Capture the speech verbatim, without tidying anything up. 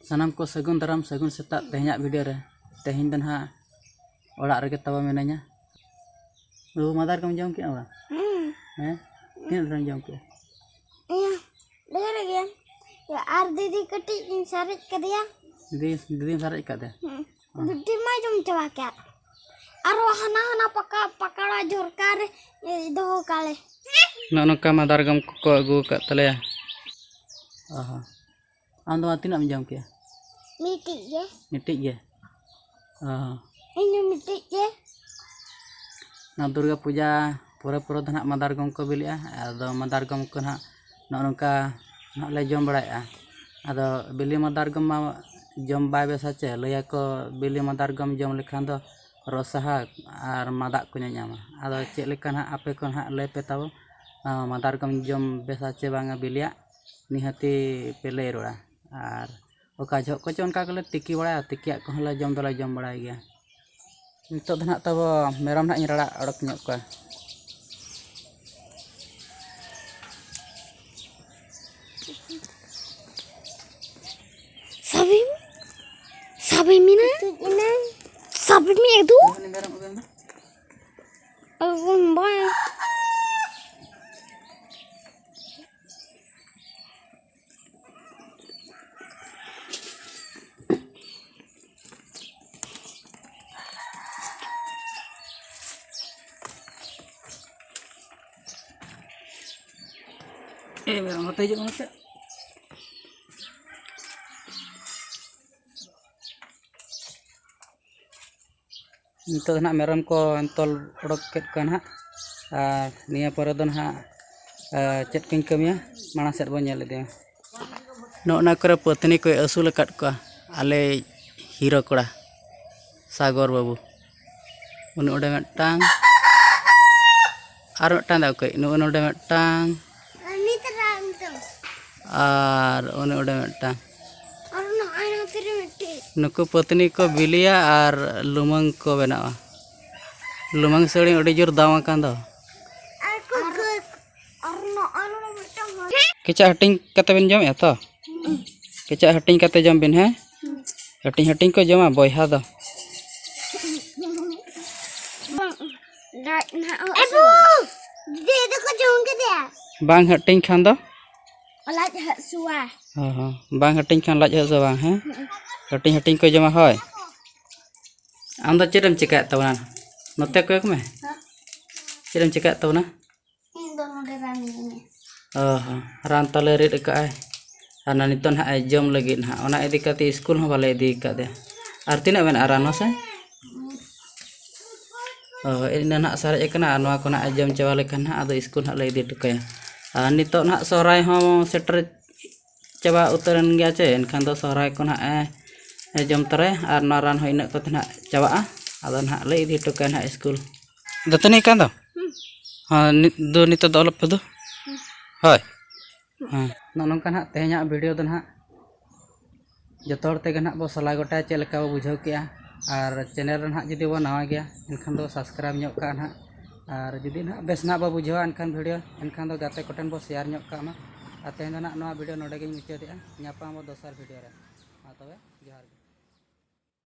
ᱥᱟᱱᱟᱢ ᱠᱚ ᱥᱟᱹᱜᱩᱱ ᱫᱟᱨᱟᱢ, ᱥᱟᱹᱜᱩᱱ ᱥᱮᱛᱟᱜ᱾ ᱛᱮᱦᱮᱧᱟᱜ ᱵᱷᱤᱰᱤᱭᱳ ᱨᱮ, ᱛᱮᱦᱮᱧ ᱫᱚ ᱱᱟᱦᱟᱜ ᱚᱲᱟᱜ ᱨᱮᱜᱮ ᱛᱟᱵᱚ ᱢᱤᱱᱟᱹᱧᱟ᱾ ᱵᱟᱹᱵᱩ, ᱢᱟᱫᱟᱨ ᱠᱚᱢ ᱡᱚᱢ ᱠᱮᱜᱼᱟ ᱵᱟᱝ? ᱦᱮᱸ᱾ ᱦᱮᱸ? ᱛᱤᱱᱟᱹᱜ ᱰᱷᱮᱨᱮᱢ ᱡᱚᱢ ᱠᱮᱜᱼᱟ? ᱤᱭᱟᱹ, ᱰᱷᱮᱨ ᱜᱮ᱾ ᱟᱨ ᱫᱤᱫᱤ ᱠᱟᱹᱴᱤᱡ ᱤᱧ ᱥᱟᱨᱮᱡ ᱠᱟᱫᱮᱭᱟ᱾ ᱫᱤᱫᱤ, ᱫᱤᱫᱤᱢ ᱥᱟᱨᱮᱡ ᱠᱟᱫᱮᱭᱟ? ᱦᱮᱸ᱾ ᱚ᱾ ᱵᱤᱴᱤ ᱢᱟᱭ ᱡᱚᱢ ᱪᱟᱵᱟ ᱠᱮᱫ᱾ ᱟᱨᱚ ᱦᱟᱱᱟ ᱦᱟᱱᱟ ᱯᱟᱠᱟ-, ᱯᱟᱠᱟᱲᱟ ᱡᱷᱚᱨᱠᱟ ᱨᱮ, ᱮ, ᱫᱚᱦᱚ ᱠᱟᱞᱮ᱾ ᱱᱚᱜᱼᱚ ᱱᱚᱝᱠᱟ ᱢᱟᱫᱟᱨ ᱜᱚᱢ ᱠᱚᱠᱚ ᱟᱹᱜᱩ ᱟᱠᱟᱫ ᱛᱟᱞᱮᱭᱟ᱾ ᱚ ᱦᱚᱸ᱾ ᱟᱢ ᱫᱚ ᱢᱟ ᱛᱤᱱᱟᱹᱜ ᱮᱢ ᱡᱚᱢ ᱠᱮᱜᱼᱟ? ᱢᱤᱫᱴᱤᱡ ᱜᱮ᱾ ᱢᱤᱫᱴᱤᱡ ᱜᱮ? ᱚ᱾ ᱤᱧ ᱦᱚᱸ ᱢᱤᱫᱴᱤᱡ ᱜᱮ᱾ ᱱᱚᱣᱟ ᱫᱩᱨᱜᱟᱹ ᱯᱩᱡᱟ ᱯᱚᱨᱮ ᱯᱚᱨᱮ ᱫᱚ ᱱᱟᱦᱟᱜ ᱢᱟᱫᱟᱨ ᱜᱚᱢ ᱠᱚ ᱵᱤᱞᱤᱜᱼᱟ᱾ ᱟᱫᱚ ᱢᱟᱫᱟᱨ ᱜᱚᱢ ᱠᱚ ᱱᱟᱦᱟᱜ ᱱᱚᱜᱼᱚ ᱱᱚᱝᱠᱟ ᱱᱟᱦᱟᱜ ᱞᱮ ᱡᱚᱢ ᱵᱟᱲᱟᱭᱮᱫᱼᱟ᱾ ᱟᱫᱚ ᱵᱤᱞᱤ ᱢᱟᱫᱟᱨ ᱜᱚᱢ ᱢᱟ ᱡᱚᱢ ᱵᱟᱭ ᱵᱮᱥᱟ ᱪᱮ? ᱞᱟᱹᱭᱟᱠᱚ ᱵᱤᱞᱤ ᱢᱟᱫᱟᱨ ᱜᱚᱢ ᱡᱚᱢ ᱞᱮᱠᱷᱟᱱ ᱫᱚ ᱨᱚᱥ ᱥᱟᱦᱟ ᱟᱨ ᱢᱟᱫᱟᱜ ᱠᱚ ᱧᱟᱧᱟᱢᱟ᱾ ᱟᱫᱚ ᱪᱮᱫ ᱞᱮᱠᱟ ᱱᱟᱦᱟᱜ ᱟᱯᱮ ᱠᱚ ᱱᱟᱦᱟᱜ ᱞᱟᱹᱭ ᱯᱮ ᱛᱟᱵᱚ, ᱟᱸ, ᱢᱟᱫᱟᱨ ᱜᱚᱢ ᱡᱚᱢ ᱵᱮᱥᱟ ᱪᱮ ᱵᱟᱝᱟ ᱵᱤᱞᱤᱭᱟᱜ? ᱱᱤᱦᱟᱹᱛᱤ ᱯᱮ ᱞᱟᱹᱭ ᱨᱩᱣᱟᱹᱲᱟ᱾ ᱟᱨ ᱚᱠᱟ ᱡᱚᱦᱚᱜ ᱠᱚᱪᱚ ᱚᱱᱠᱟ ᱜᱮᱞᱮ ᱛᱤᱠᱤ ᱵᱟᱲᱟᱭᱟ, ᱛᱤᱠᱤᱭᱟᱜ ᱠᱚᱦᱚᱸ ᱞᱮ ᱡᱚᱢ ᱫᱚᱞᱮ ᱡᱚᱢ ᱵᱟᱲᱟᱭ ᱜᱮᱭᱟ᱾ ᱱᱤᱛᱚᱜ ᱫᱚ ᱱᱟᱦᱟᱜ ᱛᱟᱵᱚ ᱢᱮᱨᱚᱢ ᱱᱟᱦᱟᱜ ᱤᱧ ᱨᱟᱲᱟ ᱚᱰᱚᱠ ᱧᱚᱜ ᱠᱚᱣᱟ᱾ ᱥᱟᱵᱤᱢ, ᱥᱟᱵᱤᱢ ᱤᱱᱟᱹ, ᱥᱟᱵᱤᱢ ᱮᱫᱩ᱾ ᱟᱹᱜᱩᱢ ᱵᱟᱝ᱾ ᱮ ᱢᱮᱨᱚᱢ, ᱱᱚᱛᱮ ᱦᱤᱡᱩᱜ ᱢᱮ ᱱᱚᱛᱮ᱾ ᱱᱤᱛᱚᱜ ᱫᱚ ᱱᱟᱦᱟᱜ ᱢᱮᱨᱚᱢ ᱠᱚ ᱮᱱᱛᱚᱞ ᱚᱰᱚᱠ ᱠᱮᱫ ᱠᱚᱣᱟ ᱱᱟᱦᱟᱜ, ᱟᱨ ᱱᱤᱭᱟᱹ ᱯᱚᱨᱮ ᱫᱚ ᱱᱟᱦᱟᱜ, ᱟᱨ ᱪᱮᱫ ᱠᱚᱧ ᱠᱟᱹᱢᱤᱭᱟ, ᱢᱟᱲᱟᱝ ᱥᱮᱫ ᱵᱚᱱ ᱧᱮᱞ ᱤᱫᱤᱭᱟ᱾ ᱱᱚᱜᱼᱚ ᱱᱚᱣᱟ ᱠᱚᱨᱮ ᱯᱟᱹᱛᱱᱤ ᱠᱚᱭ ᱟᱹᱥᱩᱞ ᱟᱠᱟᱫ ᱠᱚᱣᱟ, ᱟᱞᱮ ᱦᱤᱨᱳ ᱠᱚᱲᱟ ᱥᱟᱜᱚᱨ ᱵᱟᱹᱵᱩ᱾ ᱩᱱᱤ ᱚᱸᱰᱮ ᱢᱤᱫᱴᱟᱝ, ᱟᱨ ᱢᱤᱫᱴᱟᱝ ᱫᱚ ᱚᱠᱚᱭ? ᱱᱩᱜᱼᱩ ᱱᱚᱰᱮ ᱢᱤᱫᱴᱟᱝ, ᱟᱨ ᱩᱱᱤ ᱚᱸᱰᱮ ᱢᱤᱫᱴᱟᱝ᱾ ᱟᱨ ᱱᱚᱜᱼᱚᱭ ᱱᱚᱛᱮ ᱨᱮ ᱢᱤᱫᱴᱤᱡ᱾ ᱱᱩᱠᱩ ᱯᱟᱹᱛᱱᱤ ᱠᱚ ᱵᱤᱞᱤᱭᱟ ᱟᱨ ᱞᱩᱢᱟᱹᱝ ᱠᱚ ᱵᱮᱱᱟᱣᱟ᱾ ᱞᱩᱢᱟᱹᱝ ᱥᱟᱹᱲᱤᱢ ᱟᱹᱰᱤ ᱡᱳᱨ ᱫᱟᱢ ᱟᱠᱟᱱ ᱫᱚ᱾ ᱟᱨ ᱠᱚ ᱟᱨ, ᱜᱟᱹᱫ᱾ ᱟᱨ ᱱᱚᱜᱼᱚᱭ ᱱᱚᱰᱮ ᱢᱤᱫᱴᱟᱝ ᱦᱚᱲ᱾ ᱠᱮᱪᱟᱜ ᱦᱟᱹᱴᱤᱧ ᱠᱟᱛᱮ ᱵᱮᱱ ᱡᱚᱢᱮᱜᱼᱟ ᱛᱚ? ᱠᱮᱪᱟᱜ ᱦᱟᱹᱴᱤᱧ ᱠᱟᱛᱮ ᱡᱚᱢ ᱵᱤᱱ, ᱦᱮᱸ? ᱦᱟᱹᱴᱤᱧ ᱦᱟᱹᱴᱤᱧ ᱠᱚ ᱡᱚᱢᱟ ᱵᱚᱭᱦᱟ ᱫᱚ᱾ ᱞᱟᱡ ᱱᱟᱦᱟᱜ ᱦᱟᱹᱥᱩᱣᱟ᱾ ᱫᱤᱫᱤ ᱫᱚᱠᱚ ᱡᱚᱢ ᱠᱮᱫᱟ᱾ ᱵᱟᱝ ᱦᱟᱹᱴᱤᱧ ᱠᱷᱟᱱ ᱫᱚ? ᱞᱟᱡ ᱦᱟᱹᱥᱩᱣᱟ᱾ ᱦᱚᱸ, ᱦᱚᱸ᱾ ᱵᱟᱝ ᱦᱟᱹᱴᱤᱧ ᱠᱷᱟᱱ ᱞᱟᱡ ᱦᱟᱹᱥᱩᱣᱟ ᱵᱟᱝ, ᱦᱮᱸ? ᱦᱟᱹᱴᱤᱧ ᱦᱟᱹᱴᱤᱧ ᱠᱚ ᱡᱚᱢᱟ, ᱦᱳᱭ᱾ ᱟᱢ ᱫᱚ ᱪᱮᱫ ᱮᱢ ᱪᱮᱠᱟᱭᱮᱫ ᱛᱟᱵᱚᱱᱟ? ᱱᱚᱛᱮ ᱠᱚᱭᱚᱜ ᱢᱮ᱾ ᱦᱮᱸ? ᱪᱮᱫ ᱮᱢ ᱪᱮᱠᱟᱭᱮᱫ ᱛᱟᱵᱚᱱᱟ? ᱤᱧ ᱫᱚ ᱱᱚᱰᱮ ᱨᱟᱱ ᱤᱧ ᱮᱢᱮᱫ᱾ ᱚ ᱦᱚᱸ, ᱨᱟᱱ ᱛᱟᱞᱮ ᱨᱤᱫ ᱟᱠᱟᱫ ᱟᱭ᱾ ᱟᱨ ᱱᱟ ᱱᱤᱛᱚᱜ ᱱᱟᱦᱟᱜ ᱮ ᱡᱚᱢ ᱞᱟᱹᱜᱤᱫ ᱱᱟᱦᱟᱜ, ᱚᱱᱟ ᱤᱫᱤ ᱠᱟᱛᱮ ᱤᱥᱠᱩᱞ ᱦᱚᱸ ᱵᱟᱞᱮ ᱤᱫᱤ ᱟᱠᱟᱫᱮᱭᱟ᱾ ᱟᱨ ᱛᱤᱱᱟᱹᱜ ᱢᱮᱱᱟᱜᱼᱟ ᱨᱟᱱ ᱢᱟᱥᱮ? ᱚ, ᱤᱱᱟᱹ ᱱᱟᱦᱟᱜ ᱥᱟᱨᱮᱡ ᱟᱠᱟᱱᱟ, ᱟᱨ ᱱᱚᱣᱟ ᱠᱚ ᱱᱟᱦᱟᱜ ᱮ ᱡᱚᱢ ᱪᱟᱵᱟ ᱞᱮᱠᱷᱟᱱ ᱱᱟᱦᱟᱜ ᱟᱫᱚ ᱤᱥᱠᱩᱞ ᱱᱟᱦᱟᱜ ᱞᱮ ᱤᱫᱤ ᱦᱚᱴᱚ ᱠᱟᱭᱟ᱾ ᱟᱨ ᱱᱤᱛᱚᱜ ᱱᱟᱦᱟᱜ ᱥᱚᱦᱨᱟᱭ ᱦᱚᱸ ᱥᱮᱴᱮᱨ ᱪᱟᱵᱟ ᱩᱛᱟᱹᱨᱮᱱ ᱜᱮᱭᱟ ᱪᱮ, ᱮᱱᱠᱷᱟᱱ ᱫᱚ ᱥᱚᱦᱨᱟᱭ ᱠᱚ ᱱᱟᱦᱟᱜ ᱮ ᱡᱚᱢ ᱛᱚᱨᱟᱭᱟ, ᱟᱨ ᱱᱚᱣᱟ ᱨᱟᱱ ᱦᱚᱸ ᱤᱱᱟᱹᱜ ᱠᱚᱛᱮ ᱱᱟᱦᱟᱜ ᱪᱟᱵᱟᱜᱼᱟ᱾ ᱟᱫᱚ ᱱᱟᱦᱟᱜ ᱞᱮ ᱤᱫᱤ ᱦᱚᱴᱚ ᱠᱟᱭᱟ ᱱᱟᱦᱟᱜ ᱤᱥᱠᱩᱞ᱾ ᱫᱟᱹᱛᱟᱹᱱᱤ ᱠᱟᱱ ᱫᱚ? ᱦᱮᱸ, ᱱᱤᱛ ᱫᱚ, ᱱᱤᱛᱚᱜ ᱫᱚ ᱚᱞᱚᱜ ᱯᱮ ᱫᱩ᱾ ᱦᱳᱭ᱾ ᱦᱮᱸ, ᱱᱚᱜᱼᱚ ᱱᱚᱝᱠᱟ ᱱᱟᱦᱟᱜ ᱛᱮᱦᱮᱧᱟᱜ ᱵᱷᱤᱰᱤᱭᱳ ᱫᱚ ᱱᱟᱦᱟᱜ ᱡᱚᱛᱚ ᱦᱚᱲ ᱛᱮᱜᱮ ᱱᱟᱦᱟᱜ ᱵᱚ ᱥᱟᱞᱟ ᱜᱚᱴᱟᱭᱟ ᱪᱮᱫ ᱞᱮᱠᱟ ᱵᱚ ᱵᱩᱡᱷᱟᱹᱣ ᱠᱮᱜᱼᱟ᱾ ᱟᱨ ᱪᱮᱱᱮᱞ ᱨᱮ ᱱᱟᱦᱟᱜ ᱡᱩᱫᱤ ᱵᱚ ᱱᱟᱣᱟ ᱜᱮᱭᱟ, ᱮᱱᱠᱷᱟᱱ ᱫᱚ ᱥᱟᱵᱥᱠᱨᱟᱭᱤᱵᱽ ᱧᱚᱜ ᱠᱟᱜᱼᱟ ᱱᱟᱦᱟᱜ᱾ ᱟᱨ ᱡᱩᱫᱤ ᱱᱟᱦᱟᱜ ᱵᱮᱥ ᱱᱟᱦᱟᱜ ᱵᱚ ᱵᱩᱡᱷᱟᱹᱣᱟ, ᱮᱱᱠᱷᱟᱱ ᱵᱷᱤᱰᱤᱭᱳ, ᱮᱱᱠᱷᱟᱱ ᱫᱚ ᱜᱟᱛᱮ ᱠᱚᱴᱷᱮᱱ ᱵᱚ ᱥᱮᱭᱟᱨ ᱧᱚᱜ ᱠᱟᱜ ᱢᱟ᱾ ᱟᱨ ᱛᱮᱦᱮᱧ ᱫᱚ ᱱᱟᱦᱟᱜ ᱱᱚᱣᱟ ᱵᱷᱤᱰᱤᱭᱳ ᱱᱚᱰᱮ ᱜᱤᱧ ᱢᱩᱪᱟᱹᱫᱮᱜᱼᱟ᱾ ᱧᱟᱯᱟᱢ ᱟᱵᱚ ᱫᱚᱥᱟᱨ ᱵᱷᱤᱰᱤᱭᱳ ᱨᱮ᱾ ᱢᱟ ᱛᱚᱵᱮ, ᱡᱚᱦᱟᱨ ᱜᱮ᱾